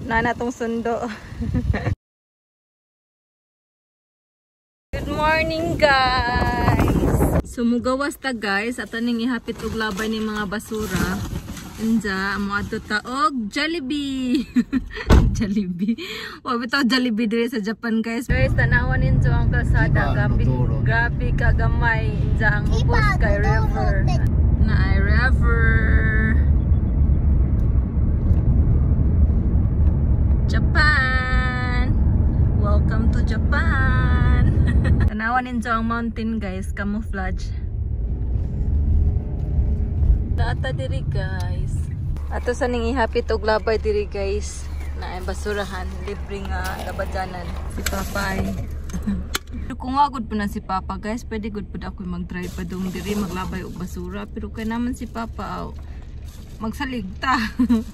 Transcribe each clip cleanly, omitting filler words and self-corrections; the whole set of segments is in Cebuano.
Na natong sundo. Good morning, guys. Sumugawas ta, guys, ato ning ihapit og labay ni mga basura. Inja, amo adto ta og Jollibee. Jollibee. Wa bitaw Jollibee diri sa Japan, guys. Guys, tanawan ninyo ang kalsada, grabe, grabe ka gamay. Inja ang ubos kay river. Na ay river. Japan. Welcome to Japan. Tanawan ninyo ang mountain, guys, camouflage. Taata diri, guys. Ato sa ning ihapit og labay diri, guys. Na ay basurahan, libre nga labadyanan. Si Papa ay. Kung nga gud po na si Papa, guys, pwede gud pud ako mag-drive pa dong diri maglabay og basura, pero kay naman si Papa aw magsaligta.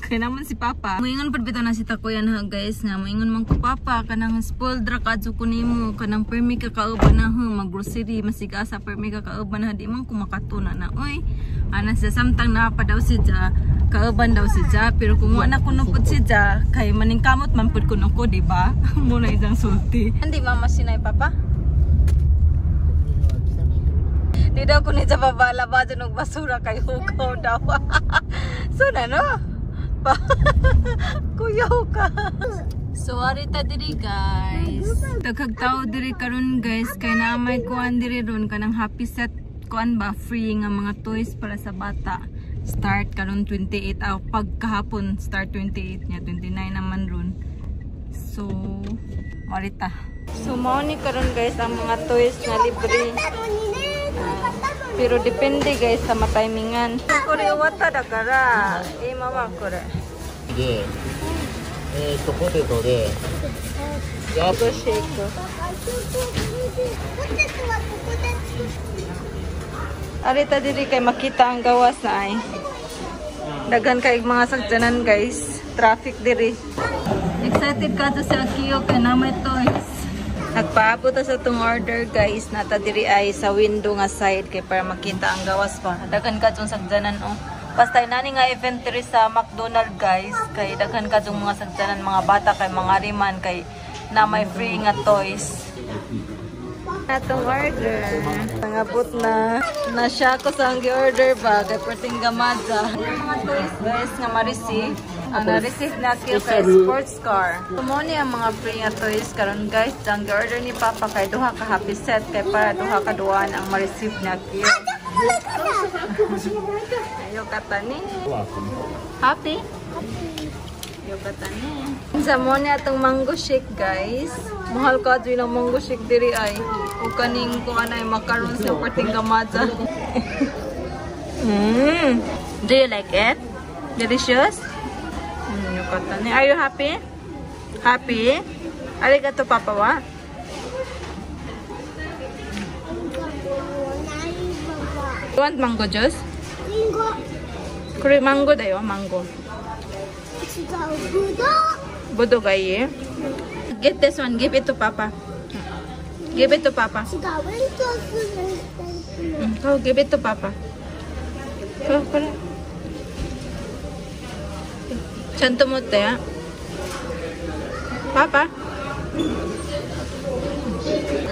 Kay naman si Papa. Moingon pud bitaw na si Takuyan ha, guys, nga moingon man ko, "Papa, kanang spoiled ra kadto ko nimo, kanang permi ka kauban na ha, mag-grocery masigasa permi ka kauban na, di man ko makatuna na." Oy, ana siya samtang naa pa daw si Ja, kauban daw si Ja, pero kung wala kuno pud si Ja, kay maningkamot man pud kuno ko, di ba? Muna isang sulti. Hindi mama sinay Papa. Di daw ko ni sa babalaba dyan og basura kay hugaw daw. So na no? Kuyaw ka. So ari ta diri, guys. Daghang tao diri karon, guys, kay naa may kuan diri ron kanang happy set kuan ba, free nga mga toys para sa bata. Start karon 28 aw pagkahapon start 28 nya 29 naman ron. So marita. So mao ni karon, guys, ang mga toys na libre. Pero depende, guys, sa matimingan. Kore wata dakara. Eh mama kore. で、ポテトで、 Mango shake. Arita diri kay makita ang gawas na ay. Daghan kay mga sagjanan, guys. Traffic diri. Excited ka to sa Akio kay na may toys. Nagpaabot ta sa tong order, guys. Nata diri ay sa window nga side kay para makita ang gawas pa. Daghan ka tong sagjanan oh. Basta nani nga event diri sa McDonald, guys, kay daghan ka tong mga sagjanan, mga bata kay mga riman kay na may free nga toys. Atong order. Nangabot na. Na siya ko sa ang gi-order ba kay perting gamaja. Mga toys, guys, nga ma-receive. Ang na-receive na kiyo kay sports car. Mao ni ang mga free nga toys karon, guys. Ang gi-order ni Papa kay duha ka happy set kay para duha ka duan ang ma-receive na kiyo. Ayo katani. Happy? Ayo katani. Sa mo ni atong mango shake, guys. Mahal ka dyan ang mango shake diri ay. O kaning kung anay macaron sa perting gamaja. Do you like it? Delicious? Katani. Are you happy? Happy? Arigato, Papa wa? You want mango juice? Mango. Kuri mango dayo, mango. Budo gaye. Get this one, give it to Papa. Give it to Papa. Go, give it to Papa. Go, go. Chanto mo te, ha? Papa.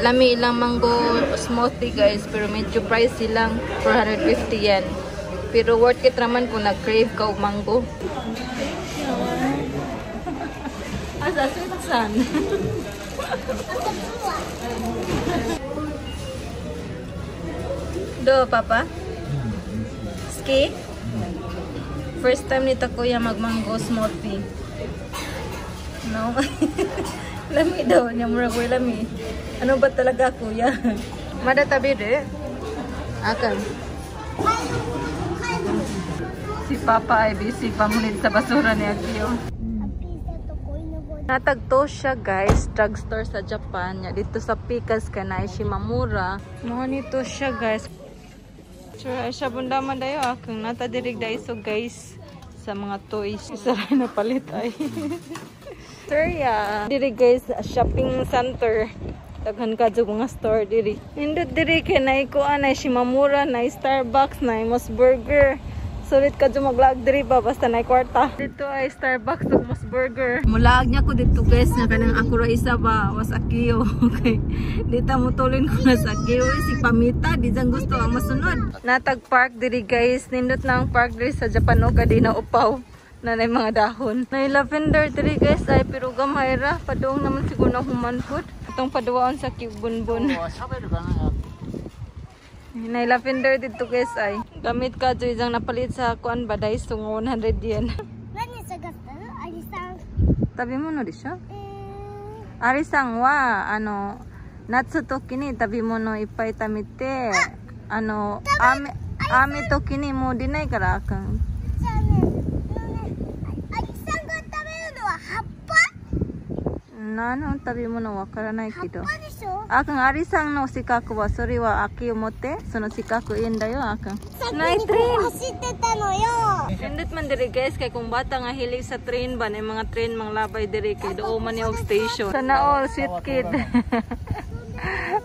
Lami ilang mango smoothie, guys, pero medyo pricey lang, 450 yen. Pero worth it raman kung nag-crave ka og mango. Asa sweet san. Do, Papa? Ski? First time ni Takuya mag-mango smoothie. No? Lami daw niya, mura ko lami. Ano ba talaga, kuya? Mada tabi de? Akan. Si Papa ay busy pamunit sa basura ni Akio. Natagto siya, guys, drugstore sa Japan. Dito sa Pikas kanay Shimamura. Mo nito siya, guys. Sure, siya bundaman dayo akong natadirig daiso, guys, sa mga toys. Isa na palit ay. Sir, ya. Diri, guys, shopping center. Daghan ka jud mga store diri. Nindot diri kay naay kuan, nay Shimamura, nay Starbucks, nay Mos Burger. Sulit ka dyan maglaag diri ba basta na kwarta. Dito ay Starbucks ug Mos Burger. Mulaag niya ko dito guys nga kanang ako ra isa ba was Akio. Okay. Dita mo tulin ko na sa Akio si pamita di jang gusto ang masunod. Natag park diri guys, nindot na ang park diri sa Japan o kadi na upaw na nay mga dahon. Nay lavender diri guys ay pero gamay ra padung naman siguro na human food. Atong paduwaon sa Bunbun. Nay lavender dito guys ay. Gamit ka jo isang napalit sa kuan ba Daiso nga 100 yen. Tabemono desho? Ari-san wa ano natsu toki ni tabemono ippai tamete ano ame ame toki ni mo dinai kara akan. 何の食べ物わからないけど。あくん、アリさんの四角は、それは秋を持って、その四角いいんだよ、あくん。Night train! 走ってたのよ。 Nindot man diri guys, kay kung bata nga hilig sa train ba, na mga train mang labay diri kay doon man yung station. Sana all, sweet kid.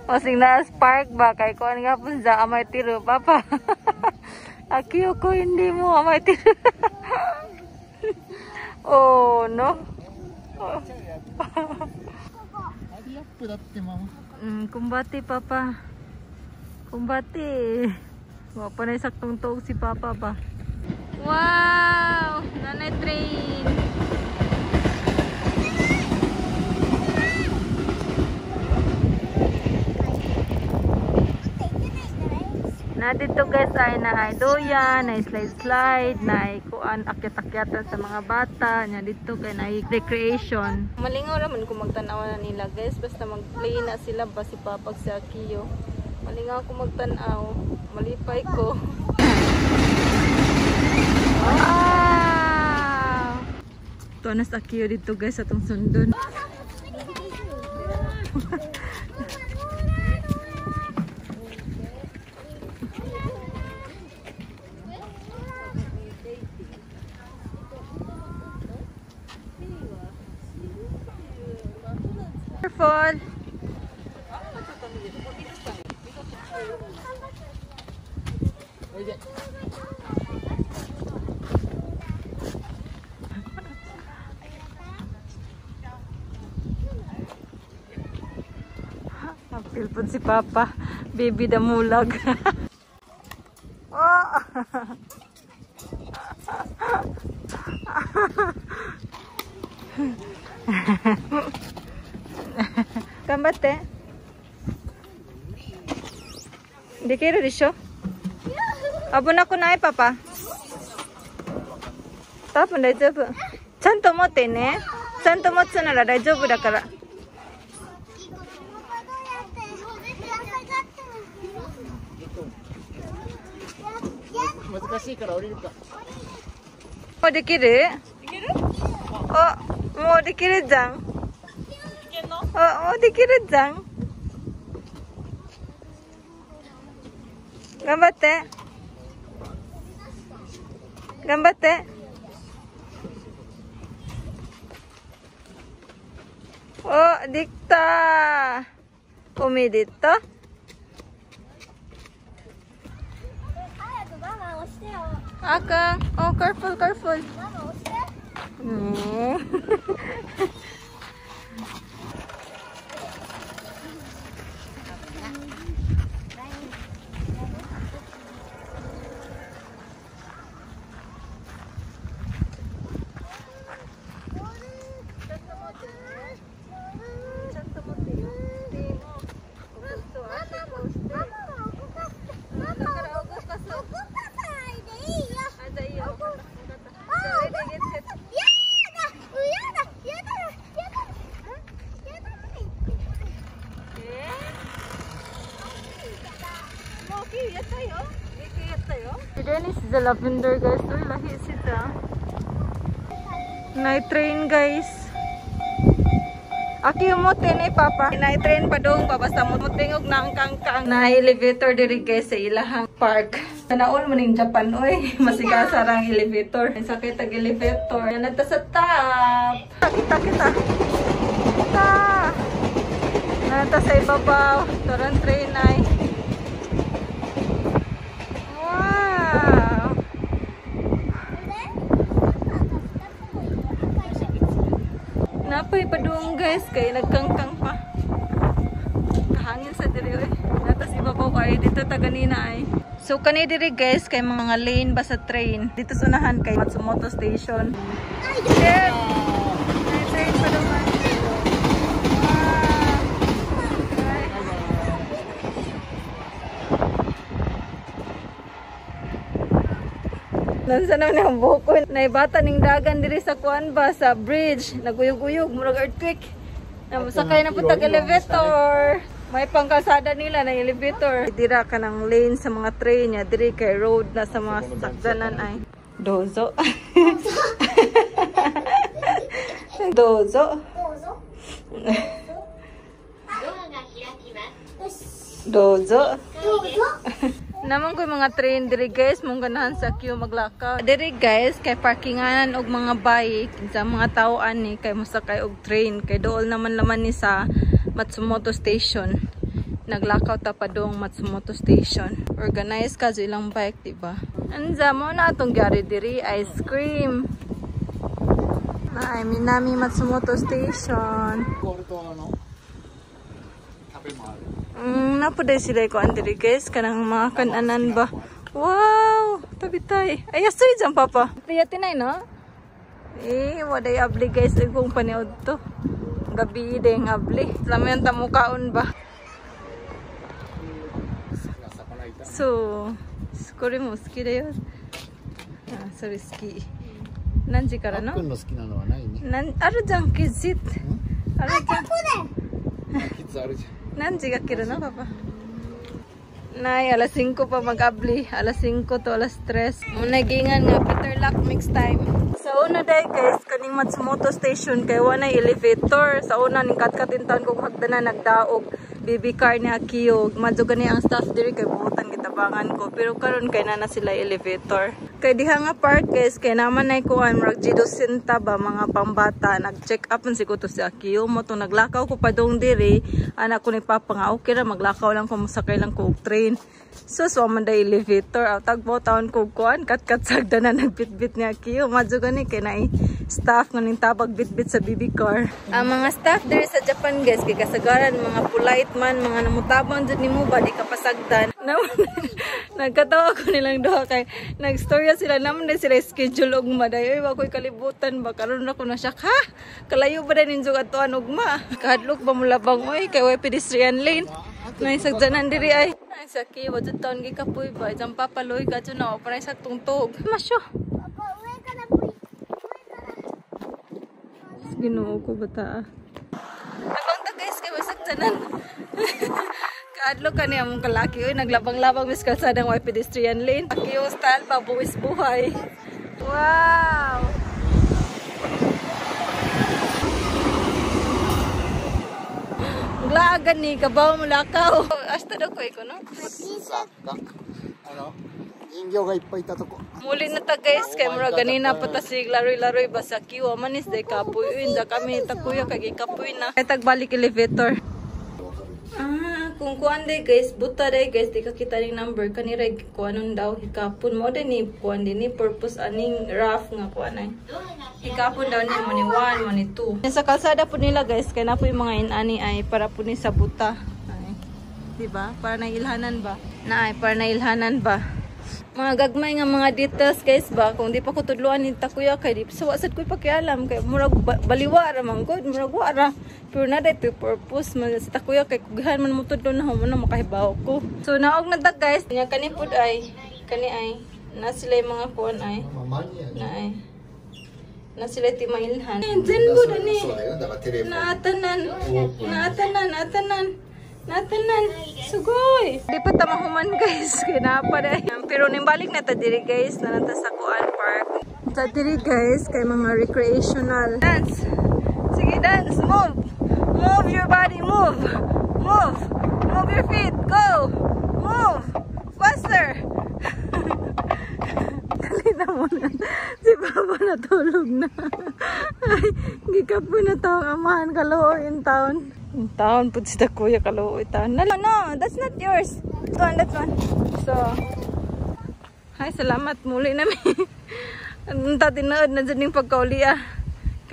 Pasing na park ba, kay kuan nga po sa amay tiro, papa. Akiyo ko hindi mo amay tiro. Oh, no? Kumbati papa. Kumbati. Wa pa na saktong tuog si papa ba. Wow! Nanay train. Na dito guys ay na ay doya, na slide slide, na ay kuan akyat-akyatan sa mga bata, na dito kay na recreation. Malingaw raman kung magtan-aw na nila guys, basta magplay na sila ba si Papa si Akio. Malingaw kung magtan-aw, malipay ko. Wow! Tuwa na sa Akio dito guys atong sundon. Careful. Napilpon si Papa. Baby damulag. Oh! 頑張って。できるでしょ。危なくないパパ。多分大丈夫。ちゃんと持ってね。ちゃんと持つなら大丈夫だから。難しいから降りるか。もうできる？お、もうできるじゃん。あ、もうできるじゃん。頑張って。頑張って。お、できた。おめでとう。早くママ押してよ。あくん、お、careful, careful。ママ押して。うん。Dennis is the lavender guys. Uy, lahi sila. Night train guys. Aki mo eh papa. Night train pa dong pa basta mo tingog na ang kangkang. Na elevator diri guys sa ilahang park. Sanaol mo ning Japan oy, masigasa rang elevator. Sakay tag elevator. Nanta sa top. Kita kita. Ta. Nanta sa ibabaw. Turan train ay. Napay padung guys kay nagkangkang pa. Kahangin sa diri oy. Natas ibabaw kay dito ta ganina ay. So kani diri guys kay mga lane ba sa train. Dito sa unahan kay Matsumoto Station. Yes. May train pa duman. Nansa naman ang buhok ko. Naibata ning dagan diri sa kuan ba sa bridge. Naguyog-uyog, murag earthquake. Sakay na po tag elevator. May pangkalsada nila na elevator. Dira ka ng lane sa mga train niya. Diri kay road na sa mga sakyanan ay. Dozo. Dozo. Dozo. Naman ko yung mga train diri guys, mong ganahan sa queue maglakaw. Diri guys, kay parkinganan og mga bike sa mga tao ani kay mosakay og train kay dool naman laman ni sa Matsumoto Station. Naglakaw ta padong Matsumoto Station. Organize ka ilang bike, di ba? Anza mo na atong gyari diri ice cream. Ay, Minami Matsumoto Station. Napo day sila ko andiri guys kanang mga kananan ba. Wow, tabi tay. Ay asoy jam papa. Tiya tinay no? Eh, waday abli guys igong paniod to. Gabi ding abli. Lami ang tamukaon ba. So, これも好きだよ。あ、それ好き。何時からの？の好きなのはないね。なんあるじゃんキッズ。あるじゃん。キッズあるじゃん。何時が来るのパパ？Nay, alas 5 pa mag-abli. Alas 5 to alas 3. Muna gingan nga better luck next time. Sa una day guys, kaning Matsumoto Station kay wa na elevator. Sa una ning katkatin taon kog hagdanan nagdaog baby car ni Akio. Madyo gani ang staff diri kay buotan gitabangan ko. Pero karon kay na na sila elevator. Kay diha nga part guys, kay naman nay kuan murag Jido Senta ba mga pambata nag-check up man siguro si Akio mo to naglakaw ko padung diri. Anak ko ni Papa nga okay ra maglakaw lang ko mosakay lang ko og train. So so man day elevator aw tagbo taon ko kuan katkat sagdanan nagbitbit ni Akio. Madyo gani kay naay staff nga ning tabag bitbit sa baby car. Ang mga staff diri sa Japan guys kay kasagaran mga polite man, mga namutabang jud nimo ba di ka pasagdan. Nagkatawa ko nilang duha kay nagstorya sila naman din sila schedule og maday. Oy, wa koy kalibutan ba karon ako na siya ha. Kalayo ba din ninyo atuan ugma? Kahadlok ba mo labang oy kay way pedestrian lane. May sagdanan diri ay. Ay sa ki wa jud taon gikapoy ba jam papaloy ka jud na para sa tungtog. Masyo. Ginoo ko bata. Abang ta guys kay way sagdanan. Kaadlo ka niya mong kalaki oy naglabang-labang mis kalsadang way pedestrian lane. Akiyo style pa buwis buhay. Wow. Glaagan ni kabaw mo lakaw. Hasta daw ko iko no. 人形がいっぱいいたとこ。 Muli na ta guys kay mura ganina pa ta sig laroy-laroy ba sa kiwa manis day kapoy inda kami takuya kay gikapoy na. Ay tagbalik elevator. Ah, kung kuan day guys, buta day guys, di ka kita ning number kanira kuanon daw hikapon mo din ni kuan din ni purpose aning rough nga kuan ay. Hikapon daw ni mo ni 1, mo ni 2. Sa kalsada po nila guys, kay na po yung mga inani ay para po ni sa buta. Ay. Di ba? Para nailhanan ba? Na ay para nailhanan ba? Mga gagmay nga mga details guys ba kung di pa ko tudloan ni takuya kay di sa wasad ko pakialam kay murag baliwa ra man gud murag wa ra pero na day purpose man sa takuya kay kugihan man mo tudlo na mo na makahibaw ko. So naog na ta guys nya kani pud ay kani ay na sila yung mga kuan ay na ay na sila timailhan zenbu dani naatanan naatanan naatanan natanan sugoy. Di pa ta mahuman guys kay naa pa day. Pero nimbalik na ta diri guys na nata sa Kuan Park. Ta diri guys kay mga recreational. Dance. Sige dance, move. Move your body, move. Move. Move your feet. Go. Move. Faster. Dali na muna. Si Papa natulog na. Ay, gikapoy na taong amahan kaluoy in town. In town pud si Kuya kaluoy taon. No, no, that's not yours. That one, that one. So, hi, salamat muli nami. Ang tatinood na dyan yung pagkauli ah.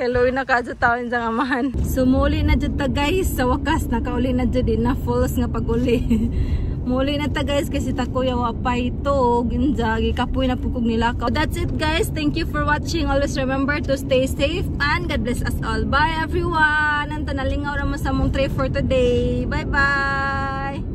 Kay luoy na ka sa tawon sa amahan. Sumuli na jud ta, guys, sa wakas nakauli na jud na falls nga paguli. Muli na ta, guys, kasi ta kuya wa pay tuog inja gikapoy na pud kog nilakaw. That's it, guys. Thank you for watching. Always remember to stay safe and God bless us all. Bye, everyone. Anta nalingaw ra mo sa among trip for today. Bye bye.